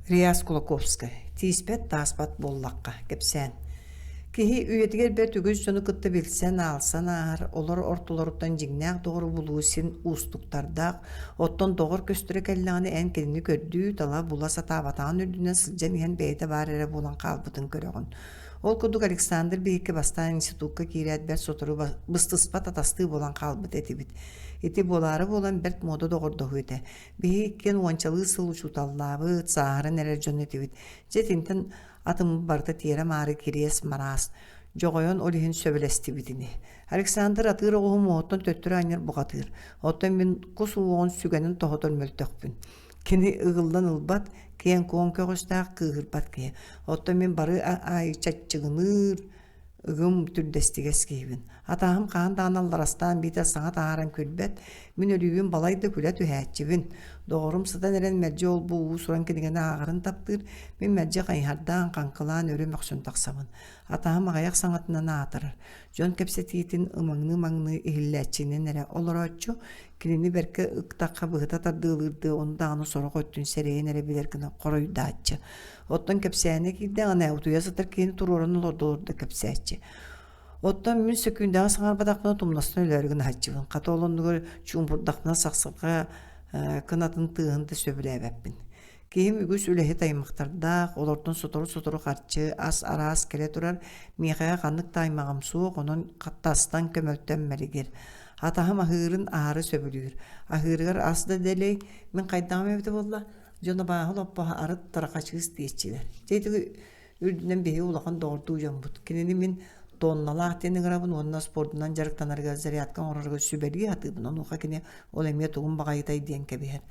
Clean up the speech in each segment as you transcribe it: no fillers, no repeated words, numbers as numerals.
Реас Кулаковскай «Тииспэт, тааспат буоллахха» кэпсээн Киһи үйэтигэр бэрт үгүс дьону кытта билсэн, аалсан ааһар, олор ортолоруттан дьиҥнээх доҕору булуу син уустуктардаах, оттон доҕор көстөрө кэллэҕинэ эн кинини көрдүү, тала, була сатаабатаҕын үрдүнэн сылдьан иһэн бэйэтэ баар эрэ буолан хаалбытын көрөҕүн. Ол курдук Александр биһикки бастаан институкка киирээт бэрт сотору быстыспат атастыы буолан хаалбыт этибит. Ити буолаары буолан бэрт муода доҕордоһуу этэ. Биһиги иккиэн уончалыы сыл учууталлаабыт, сааһыран эрэр дьон этибит. Дьэ итинтэн атыммыт барыта тиэрэ-маары кириэс-мараас. Дьоҕойон ол иһин сөбүлэстибит ини. Александр атыыр оҕуһу муоһуттан төттөрү анньар бухатыыр. Оттон мин кус уҥуоҕун сүгэнин тоһутар мөлтөхпүн. Кини ыгыллан ылбат, киэҥ-куоҥ көҕүстээх кыыһырбат киһи. Оттон мин бары аайы чаччыгыныыр, ыгым түрдэстигэс киһибин. Атаһым хаһан даҕаны алларастаан биитэр саҥа таһааран күлбэт, мин өлүүбүн балай да күлэ түһээччибин. Доҕорум сытан эрэн мэлдьи ол-бу уус-уран кинигэни ааҕарын таптыыр, мин мэлдьи хайыһардаан, хаҥкылаан өрө мөхсөн тахсабын. Атаһым аҕыйах саҥатынан аатырар. Дьон кэпсэтиитин ымаҥныы-ымаҥныы иһиллээччинэн эрэ олорооччу, кинини бэркэ ыктахха быһыта тардыалыырдыы ону даҕаны сорох өттүн сэрэйэн эрэ билэр гына хоруйдааччы. Оттон кэпсээнэ киирдэҕинэ, утуйа сытар киһини туруоран олордолор да кэпсээччи. Оттон мин сөкүүндэҕэ саҥарбатахпына тумнастан өлөөрү гынаһаччыбын. Хата ол оннугар чуумпурдахпына сахсырҕа кынатын тыаһын да сөбүлээбэппин. Киһим үгүс үлэһит аймахтардаах, олортон сотору-сотору харчы, ас араас кэлэ турар, миэхэҕэ ханнык да аймаҕым суох, онон тастан көмөлтөн мэлигир. Атаһым аһыырын аһары сөбүлүүр. Аһыырыгар ас да дэлэй, мин хайдаҕым эбитэ буолла, дьон абааһы лоппоһо арыт тарахачыыс диэччилэр. Дьэ ити үрдүнэн биһиги улахан доҕордуу дьоммут. Кинини мин тонналаах диэн ыҥырабын уонна спордунан дьарыктанарыгар зарядка оҥорорго сүбэлии сатыыбын. Онуоха кини ол эмиэ тугун баҕайытай диэн кэбиһэр.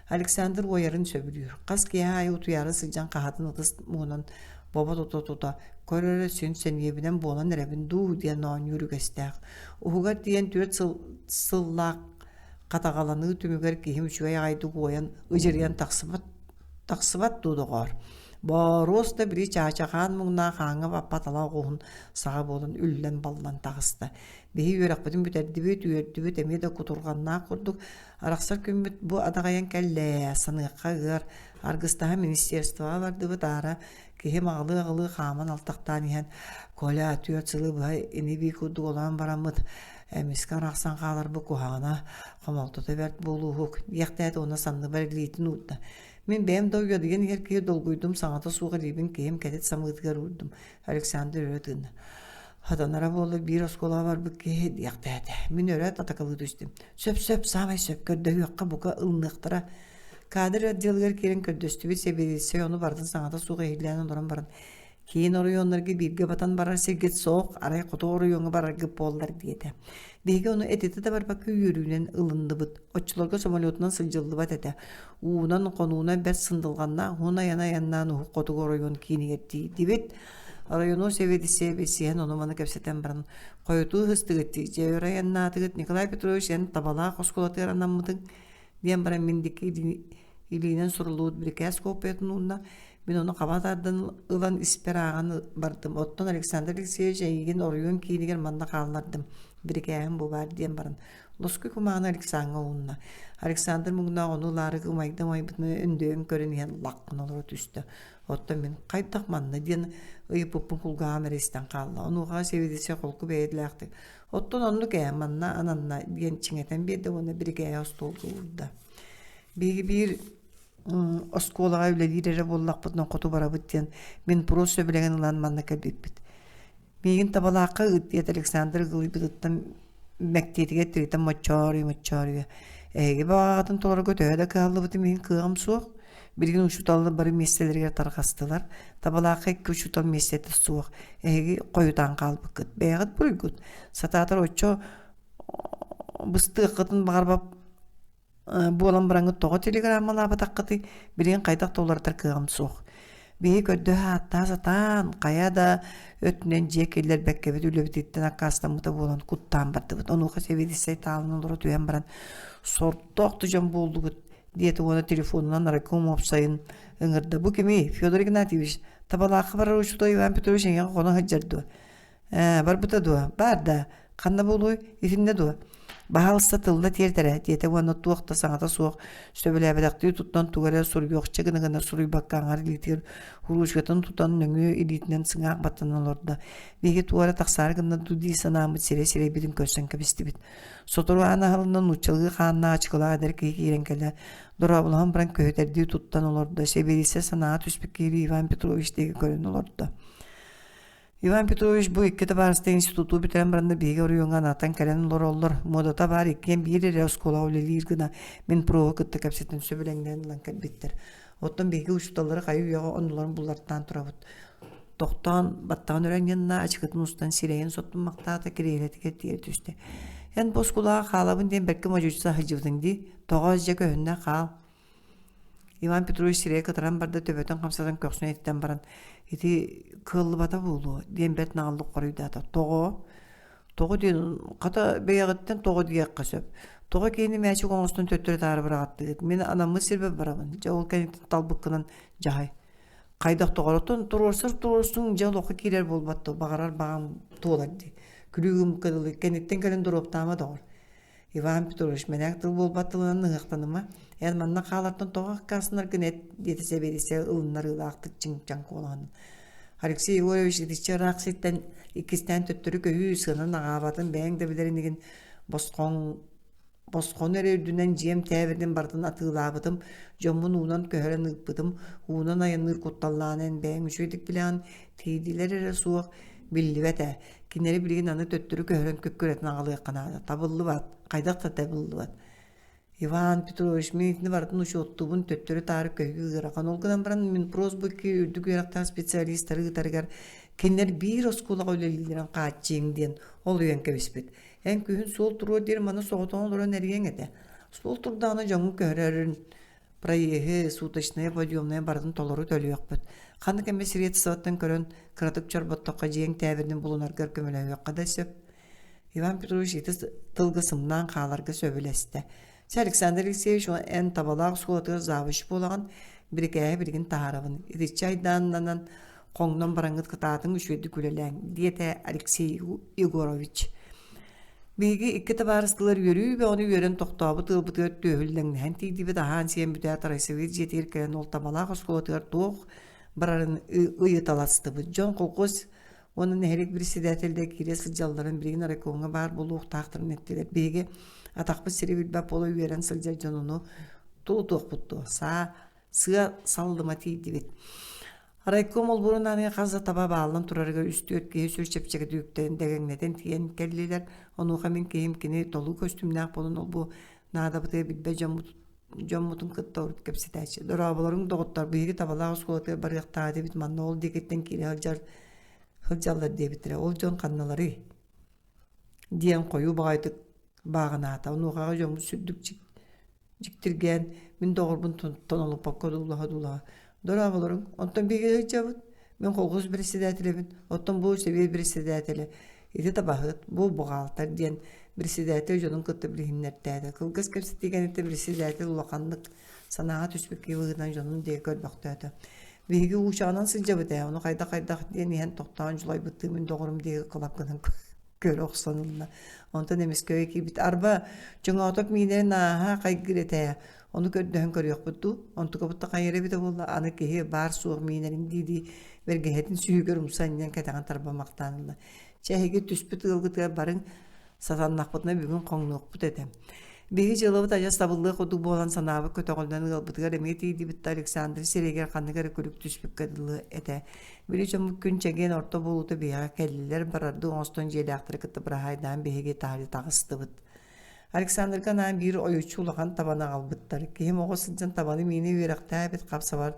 Александр уойарын сөбүлүүр. Хас киэһэ аайы утуйаары сылдьан хаһатын ытыс муҥунан бобо тута-тута көр эрэ син сэниэбинэн буолан эрэбин дуу диэн оонньуур үгэстээх. Уһугар тиийэн түөрт сыл сыллаах хатаҕаланыы түмүгэр киһим үчүгэй аҕайдык уойан ыдьырыйан тахсыбат тахсыбат дуу доҕоор Бооруос да били чаачахаан муҥнаах ааҥҥа баппат ала оҕуһун саҕа буолан үллэн-баллан таҕыста. Биһи үөрэхпитин бүтэрдибит, үөрдүбүт эмиэ да кутурҕаннаах курдук арахсар күммүт бу адаҕайан кэллэ саныахха ыар. Аргыстаһа министерствоҕа бардыбыт аара киһим аҕылыы-аҕылыы хааман алтахтаан иһэн «Коля, түөрт сылы быһа ини-бии курдук олорон бараммыт, эмискэ арахсан хааларбыт куһаҕана, хомолтото бэрт буолууһук» диэхтээтэ уонна санныбар илиитин уурда. Мин бэйэм да уйадыйан иһэр киһи долгуйдум, саҥата суох илиибин киһим кэтит самыытыгар уурдум. Александр өрө тыынна. Хатанара буолла биир оскуолаҕа барбыт киһи диэхтээтэ. Мин өрө атакалыы түстүм. Сөп-сөп, саамай сөп, көрдөһүөххэ бука ылыныахтара. Кадр отделыгар киирэн көрдөстүбүт, сэбиэдиссэй ону барытын саҥата суох иһиллээн олорон баран Киин оройуоннарга бииргэ батан барар сиргит суох, арай хоту оройуоҥҥа бараргыт буоллар диэтэ. Биһиги ону этитэ да барбакка үөрүүнэн ылынныбыт. Оччолорго самолетунан сылдьыллыбат этэ. Уунан, хонуунан бэрт сындылҕаннаах уһун айаны айаннаан уһук хотугу оройуон киинигэр тиийдибит. Районо сэбиэдиссэйэ билсиһэн ону-маны кэпсэтэн баран, «Хойутуу ыһыстыгыт дии, дьэ өр айаннаатыгыт, Николай Петрович эн Табалаах оскуолатыгар анаммытыҥ» диэн баран мин диэки илиинэн суруллубут бирикээс куоппуйатын уунна. Мин ону хаба тардан ылан испэр ааҕан бардым. Оттон Александр Алексеевич эйигин оройуон киинигэр манна хааллардым. Бирикээһим бу баар диэн баран лоскуй кумааҕыны Александра уунна. Александр муҥнаах ону ылаары ымайда ымайбытын өндөйөн көрөн иһэн лаххын олоро түстэ. Оттон мин хайдах манна диэн ыйыппыппын кулгааҕым эрэ истэн хаалла. Онуоха сэбиэдиссэй холку бэйэлээхтик оттон оннук ээ манна ананна диэн чиҥэтэн биэрдэ уонна бирикээһи остуолга уурда. Биһиги биир оскуолаҕа үлэлиир эрэ буоллахпытына хоту барабыт диэн мин прос сөбүлэҥин ылан манна кэлбиппит. Миигин Табалаахха ыыт диэт Александр ыгылыйбытыттан мэктиэтигэр тиритэн моччооруйа-моччооруйа эһиги баҕаҕытын толорго төһө да кыһаллыбытым иһин кыаҕым суох. Билигин учууталлар бары миэстэлэригэр тарҕастылар. Табалаахха икки учуутал миэстэтэ суох. Эһиги хойутаан хаалбыккыт. Бэйэҕит буруйгут. Сатаатар оччо быстыаххытын баҕарбап буолан бараҥҥыт тоҕо телеграммалаабатаххытый, билигин хайдах да уларытар кыаҕым суох. Биһиги көрдөһө ааттаһа сатаан, хайа да өттүнэн дьиэ киллэрбэккэбит үлэбититтэн аккаастаммыта буолан куттаан бардыбыт. Онуоха сэбиэдиссэй таалан олоро түһэн баран, сордоох да дьон буоллугут диэтэ уонна телефонунан райком уопсайын ыҥырда. Бу кимий? Федор Игнатьевич, Табалаахха барар учуутал Иван Петрович эйиэхэ хоно сылдьар дуо? Ээ, барбыта дуо? Баар да. Ханна буолуой? Итиннэ дуо? Баһаалыста тылла тиэрт эрэ, диэтэ уонна туох да саҥата суох, сөбүлээбэтэхтии туттан тугу эрэ суруйуохча гына-гына суруйбакка аҥар илиитигэр уруучукатын тутан нөҥүө илиитинэн сыҥаах баттанан олордо. Биһиги туора тахсаары гынна дуу дии санааммыт сирэй-сирэйбитин көрсөн кэбистибит. Сотору аан аһылынан нууччалыы хааннаах ачыкылаах эдэр киһи киирэн кэлэ, дорооболоһон баран көһүтэрдии туттан олордо, сэбиэдиссэй санааҕа түспүт киһи Иван Петрович диэки көрөн олордо. Иван Петрович бу икки табаарыстыы институту бүтэрэн бараннар биһиги оройуоҥҥа анаатан кэлэн олороллор. Муодата баар иккиэн биир эрэ оскуолаҕа үлэлиир гына мин проһу кытта кэпсэтэн сөбүлэҥнэрин ылан кэлбиттэр. Оттон биһиги учууталлары хайы үйэҕэ оннуларын буллартаан турабыт. Тохтоон, баттаҕын өрөн гынна, ачыкытын устан сирэйин соттуммахтаата, кириэһилэтигэр тиийэ түстэ. Эн бу оскуолаҕа хаалабын диэн бэркэ модьуйса сылдьыбытыҥ дии. Тоҕо дьэ көһүннэ хаал. Иван Петрович сирэйэ кытаран барда, төбөтүн хамсатан көхсүн этитэн баран, «Ити кыаллыбата буолуо» диэн бэрт наҕыллык хоруйдаата. «Тоҕо?» «Тоҕо диэн, хата бэйэҕиттэн тоҕо диэххэ сөп. Тоҕо киһини мээчик оҥостон төттөрү-таары быраҕаттыгыт? Мин анаммыт сирбэр барабын. Дьэ ол кэнниттэн талбыккынан дьаһай. Хайдах тоҕоротон туруорсар туруорсуҥ дьэ олоххо киирэр буолбат дуо? Баҕарар баҕам туолар дии. Күлүү гыммыкка дылы кэнниттэн кэлэн доруоптаама доҕор. Иван Петрович, мэнээк тыл буолбат тылынан ыһыахтаныма. Эн манна хаалартан тоҕо аккаастанаргын эт, диэтэ сэбиэдиссэй ылыннарыылаахтык чиҥ-чаҥ куолаһынан. Алексей Егорович итиччэ ыраах сиртэн иккистээн төттөрү көһүү сыанан аҕаабатын бэйэҥ да билэр инигин босхоҥ босхону эрэ үрдүнэн дьиэм тээбирин барытын атыылаабытым, дьоммун уунан көһөрөн ыыппытым, уунан айанныыр кутталлаан эн бэйэҥ үчүгэйдик билэҕин, тиийдилэр эрэ суох, биллибэт ээ. Кинилэри билигин аны төттөрү көһөрөн күккүрэтэн аҕалыахха наада. Табыллыбат, хайдах да табыллыбат. Иван Петрович, мин итини барытын учуоттуубун, төттөрү-таары көһүү ыарахан. Ол гынан баран Минпрос бу икки үрдүк үөрэхтээх специалистары ыытарыгар кинилэр биир оскуолаҕа үлэлииллэрин хааччыйыҥ диэн ол үйэн кэбиспит. Эн күһүн суол туруо диир маны соҕотоҕун олорон эрийэҥ этэ. Суол турдаҕына дьоҥҥун көһөрөрүн проеһы, суточная, подъемная барытын толору төлүөхпүт. Ханнык эмэ средствоттан көрөн, кыратык чорботтоххо дьиэҥ тээбиринин булунаргар көмөлөһүөххэ да сөп. Иван Петрович ити тылга сымнаан хааларга сөбүлэстэ. Чэ, Александр Алексеевич, эн табалаах оскуолатыгар завуч буолаҕын, бирикээһи билигин таһаарабын. Итиччэ айдааннанан, хоҥнон бараҥҥыт кытаатыҥ үчүгэйдик үлэлээҥ, диэтэ Алексей Егорович. Биһиги икки табаарыстыылар үөрүү бөҕөнү үөрэн тохтообут ыалбытыгар түөһүллэҥнэһэн тиийдибит, аһаан-сиэн бүтээт райсовет дьиэтигэр кэлэн ол табалаах оскуолатыгар туох барарын ыйыталастыбыт. Дьон колхоз уонна нэһилиэк председателлэрэ киирэ сылдьалларын билигин райкомҥа баар буолуохтаахтарын эттилэр. Биһиги атахпыт сири билбэт буола үөрэн сылдьар дьон ону тулутуохпут дуо? Саа сыа саллыма тиийдибит. Райком олбуорун ааныга хас да таба бааллан турарыгар үс-түөрт киһи сүр чэпчэкитик үктэнэн дэгэҥнэтэн тиийэн кэллилэр. Онуоха мин киһим кини толуу көстүүмнээх буолан ол-бу наадабытыгар билбэт дьоммут дьоммутун кытта урут кэпсэтээччи. Дорооболоруҥ, доҕоттор, биһиги табалаах оскуолатыгар барыахтаах этибит, манна ол диэкиттэн киирэ сылдьар сылдьаллар диэбиттэрэ. Ол дьон ханналарый? диэн хойуу баҕайытык бааҕынаата. Онуохаҕа дьоммут сүрдүк Дьиктиргээн, мин доҕорбун тонолуппакка одуулаһа-одуулаһа, «Дорооболоруҥ, онтон биһиги сылдьабыт, мин колхоз председателэбин, оттон бу сэбиэт председателэ, ити табаһыт, бу буҕаалтар» диэн председатель дьонун кытта билиһиннэртээтэ. Кылгас кэпсэтии кэнниттэн председатель улаханнык санааҕа түспүт киһи быһыытынан дьонун диэки көрбөхтөөтө. «Биһиги уучаҕынан сылдьабыт ээ, ону хайдах-хайдах» диэн иһэн тохтоон дьулайбыттыы мин доҕорум диэки кылап гынан көрө охсон ылла. Онтон эмискэ өйө киирбит арба Чоҥоотоп миинэрин ааһа хайгыыр этэ ону көрдөһөн көрүөхпүт дуу онтукабыт да хайыра эбитэ буолла аны киһи баар-суох миинэрин дии-дии бэргэһэтин сүһүгэр умса анньан кэтэҕин тарбамахтаан ылла. Чэ эһиги түспүт ыалгытыгар барыҥ Сатаннахпытына бүгүн хоҥнуохпут этэ. Биһиги дьыалабыт адьас табыллыах курдук буолан санаабыт көтөҕүллэн ыалбытыгар эмиэ тиийдибит да Александр сирэйигэр ханнык эрэ күлүк түспүккэ дылы этэ. Били дьоммут күн чэгиэн орто буолуута биһиэхэ кэллилэр барардыы оҥостон дьиэлээхтэри кытта быраһаайдаан биһиги таһырдьа таҕыстыбыт. Александрга анаан биир ойуччу улахан табаны аҕалбыттар. Киһим оҕо сылдьан табаны миинэ үөрэхтээх эбит хап-сабар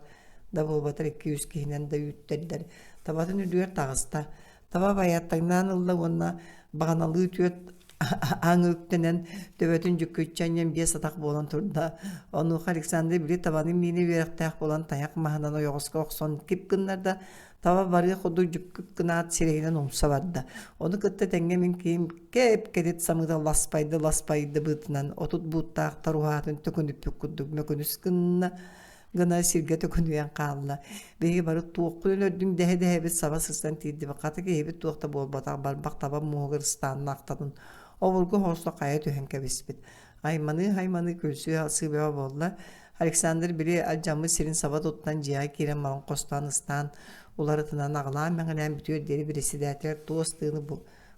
да буолбатар икки-үс киһинэн да үүттэрдэр. Табатын үрдүгэр таҕыста. Таба байааттаҥнаан ылла уонна баҕаналыы түөрт аҥы үктэнэн төбөтүн дьүккүччү анньан биэс атах буолан турда. Онуоха Александр били табаны миинэ үөрэхтээх буолан тайах маһынан ойоҕоско охсон кип гыннарда, таба барыах курдук дьүккүк гынаат сирэйинэн умса барда. Ону кытта тэҥҥэ мин киһим кэп-кэтит самыыта ласпайды ласпайды быытынан 30 бууттаах таруһаатын төкүнүппүт курдук мөкүнүс гынна гына сиргэ төкүнүйэн хаалла. Биһиги бары туохпун өлөрдүҥ дэһэ-дэһэбит саба сыстан тиийдибит. Хата киһибит туох да буолбатах, барбах таба муоһугар ыстааннаахтатын. Обургу соҕустук хайа түһэн кэбиспит. Айманыы-айманыы күлсүү-алсыы бөҕө буолла. Александр били алдьаммыт сирин саба туттан дьиэҕэ киирэн малын хостоон ыстаан уларытынан аҕылаан-мэҥилээн бүтүөр диэри председатель туос тыыны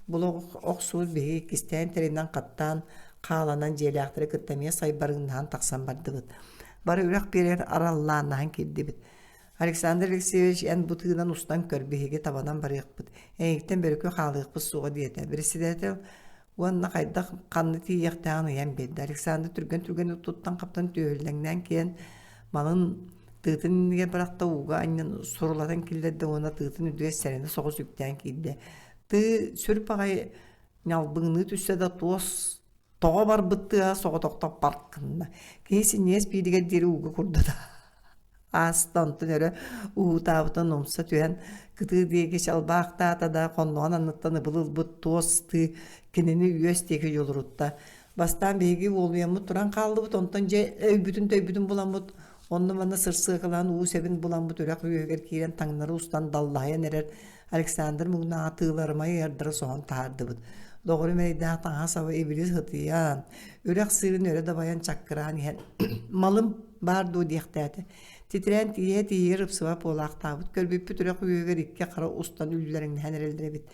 була охсубут биһиги иккистээн тэринэн хаттаан хааланан дьиэлээхтэри кытта эмиэ сайбарыҥнаһан тахсан бардыбыт. Бары үрэх биэрэр араллааннаһан киирдибит. Александр Алексеевич эн бу тыынан устан көр биһиги табанан барыахпыт, эйигиттэн бөрүкү хаалыахпыт суоҕа диэтэ. Председатель уонна хайдах ханна тиийиэхтээҕин ыйан биэрдэ. Александр түргэн-түргэнник туттан-хаптан түөһүллэҥнээн киирэн малын тыытын иннигэр бырахта ууга анньан сурулатан киллэрдэ уонна тыытын үрдүгэр сэрэнэ соҕус үктээн киирдэ. Тыы сүр баҕайы ньалбыҥныы түстэ да туос тоҕо барбыт тыаһа соҕотохто парк гынна. Киһи синньигэс бииригэр диэри ууга курдата ааста онтон өрө уһуутаабытын умса түһэн кытыы диэки чалбаахтаата да хонноҕун анныттан ыбыл ылбыт туос тыы кинини үөс диэки дьулурутта. Бастаан биһиги уолуйаммыт туран хааллыбыт, онтон дьэ өйбүтүн-төйбүтүн буламмыт, онно-манна сырсыакалаан уу сэбин буламмыт үрэх үөһүгэр киирэн таҥнары устан даллаһыйан эрэр Александр муҥнаах атыыларымай ыардары соһон таһаардыбыт. Доҕорум эрэйдээх таҥаһа-саба ибили сытыйан, үрэх сыырын өрө дабайан чаккыраан иһэн «Малым баар дуо?» диэхтээтэ. Титирээн тиийэ-тиийигэр ыпсыбат буолаахтаабыт. Көрбүппүт үрэх үөһүгэр икки хара устан үллэриҥнэһэн эрэллэр эбит.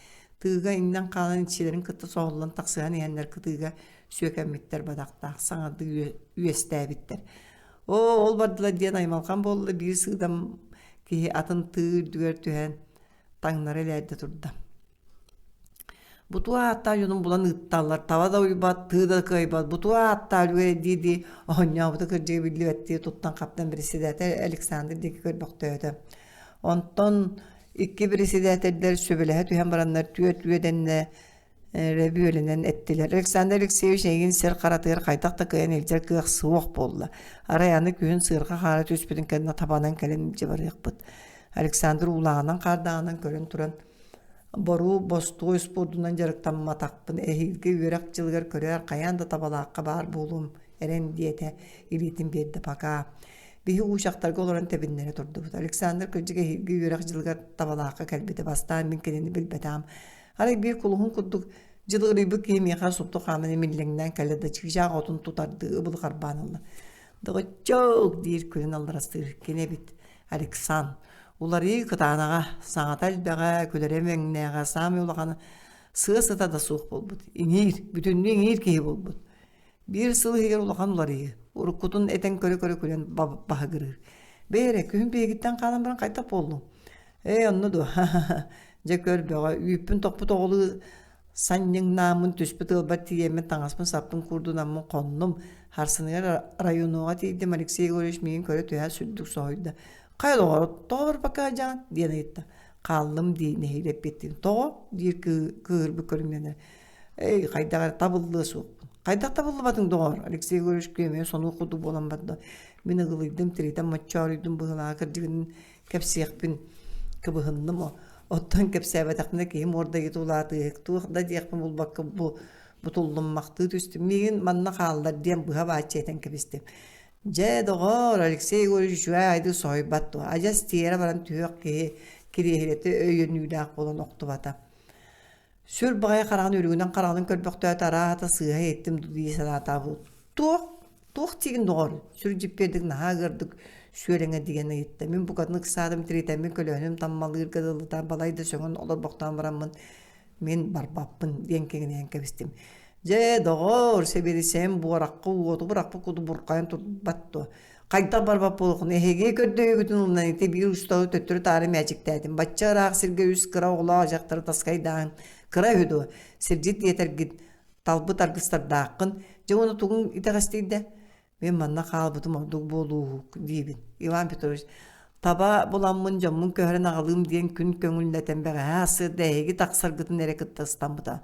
Тыыга иҥнэн хаалан иччилэрин кытта соһуллан тахсыһан иһэннэр кытыыга сүөкэммиттэр бадахтаах, саҥардыы үөстээбиттэр. Оо, ол бардылар диэн аймалҕан буолла, биир сыыдам киһи атын тыы үрдүгэр түһэн таҥнары элээрдэ турда. Бутуа ааттаах дьонун булан ыытталлар, таба да уйбат, тыы да кыайбат, бутуа ааттаах үлүгэр дии-дии оонньообута кырдьыга биллибэттии туттан-хаптан председатель Александр диэки көрбөхтөөтө. Онтон икки председателлэр сүбэлэһэ түһэн бараннар түөрт үөдэннэ эрэ бүөлэнэн эттилэр. Александр Алексеевич эйигин сир харатыгар хайдах да кыайан илдьэр кыах суох буолла. Арай аны күһүн сыарҕа хаара түспүтүн кэннэ табанан кэлэн илдьэ барыахпыт. Александр уулааҕынан хаардаҕынан көрөн туран боруу бостуой спордунан дьарыктамматахпын эһиилги үөрэх дьылыгар көрөөр хайаан да табалаахха баар буолуом эрэн диэтэ илиитин биэрдэ пока биһи уучахтарга олорон тэбиннэрэ турдубут Александр кырдьык эһиилги үөрэх дьылыгар табалаахха кэлбитэ бастаан мин кинини билбэтэҕим Арай биир кулуһун курдук дьылыгырыйбыт киһи миэхэ супту хааман имиллэҥнээн кэллэ да чыычаах отун тутардыы ыбылы харбаан ылла. Доҕоччуок диир күлэн алларастыыр кини эбит Александр. Уларыйыы кытаанаҕа, саҥата элбэҕэ, күлэрэ мэҥнээҕэ, саамай улахана сыа сыта да суох буолбут. Иҥиир, бүтүннүү иҥиир киһи буолбут. Биир сыл иһигэр улахан уларыйыы. Уруккутун этэн көрө-көрө күлэн баһыгырыыр. Бэйэ эрэ, күһүн биһигиттэн хаалан баран хайдах буоллуҥ? Ээ, онно дуо? Дьэ көр бөҕө, үүппүн тохпут оҕолуу санньыҥнааммын түспүт ыалбар тиийэммин таҥаспын-саппын куурдунаммын хоннум. Харсыныгар районуга тиийдим, Алексей Егорович миигин көрө түһээт сүрдүк соһуйда. «Хайа доҕоор, тоҕо барбакка дьаҕан?» диэн ыйытта. «Хааллым» дии нэһиилэ эппиэттиим. «Тоҕо?» диир кыыһырбыт көрүҥнэнэр. «Эй, хайдах эрэ табыллыа суохпун». «Хайдах табыллыбатыҥ, доҕоор?» Алексей Егорович күөмэйэ сонуок курдук буолан барда. Мин ыгылыйдым, тиритэн моччооруйдум быһыылааҕа кырдьыгын кэпсиэхпин кыбыһынным. Оттон кэпсээбэтэхпинэ киһи муордайыта улаатыыһык туох да диэхпин булбакка бу бутуллуммахтыы түстүм. Миигин манна хааллар диэн быһа бааччы этэн кэбистим. Дьэ, доҕоор, Алексей Егорович үчүгэй айды соһуйбат дуо? Адьас тиэрэ баран түһүөх киһи кириэһилэтэ өйөнүүлээх буолан охтубата. Сүр баҕайы хараҕын үрүҥүнэн хараҕын көрбөхтөөтө арааһата сыыһа иһиттим дуу дии санаатаабыт. Туох? Туох диигин доҕор? Сүр дьиппиэрдик наһаа ыардык сүөрэҥэ диэн ыйытта. Мин букатын ыксаатым, тиритэммин, көлөһүнүм таммалыырга дылыта балай да сөҥөн олорбохтоон бараммын мин барбаппын диэн киҥинэйэн кэбистим. Дьэ, доҕоор, сэбиэдиссэйим буорахха уоту бырахпыт курдук бурҕайан турбат дуо? Хайдах барбат буолуоххун эһиги көрдөһүүгүтүн ылынан ити биир усталы төттөрү-таары мээчиктээтим. Бачча ыраах сиргэ үс кыра оҕолоох дьахтары таскайдааһын кыра үһү дуо? Сирдьит диэтэргит талбыт аргыстардааххын. Дьэ уонна тугуҥ итэҕэстийдэ? Мин манна хаалбытым ордук буолууһук диибин. Иван Петрович таба буламмын дьоммун көһөрөн аҕалыым диэн күн көҥүллэтэн бэҕэһээ сырда эһиги тахсаргытын эрэ кытта ыстаммыта.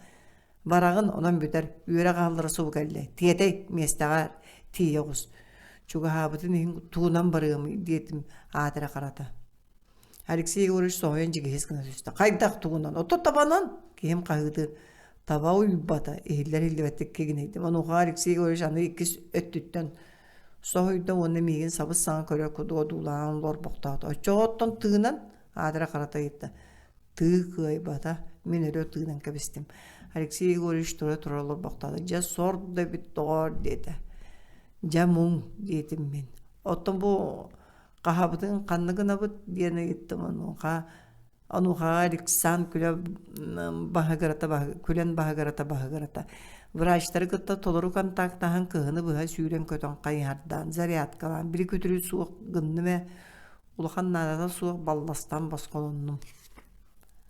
Бараҕын, онон бүтэр, үөрэх аһыллара субу кэллэ. Тиэтэй, миэстэҕэ тиийэ оҕус. Чугаһаабытын иһин тугунан барыамый диэтим аат эрэ харата. Алексей Егорович соһуйан дьигиһис гына түстэ. Хайдах тугунан? Ото табанан! Киһим хаһыытыыр. Таба уйбата, иһиллэр иһиллибэттик кигинэйдим. Онуоха Алексей Егорович аны иккис өттүттэн соһуйда уонна миигин сабыс-саҥа көрөр курдук одуулаан олорбохтоото. Оччоҕоттон тыынан, аат эрэ харата ыйытта. Тыы кыайбата, мин өрө тыынан кэбистим. Алексей Егорович тура-тура олорбохтоото. «Дьэ, сор да эбит, доҕоор» диэтэ. «Дьэ, муҥ» диэтим мин. «Оттон бу хаһабытын ханна гынабыт?» диэн ыйыттым. Онуоха Онуоха Александр күлэ баһыгырата күлэн баһыгырата баһыгырата врачтары кытта толору контактаһан кыһыны быһа сүүрэн-көтөн хайыһардаан зарядкалаан били күтүрү суох гынным ээ улахан наадата суох балластан босхолоннум.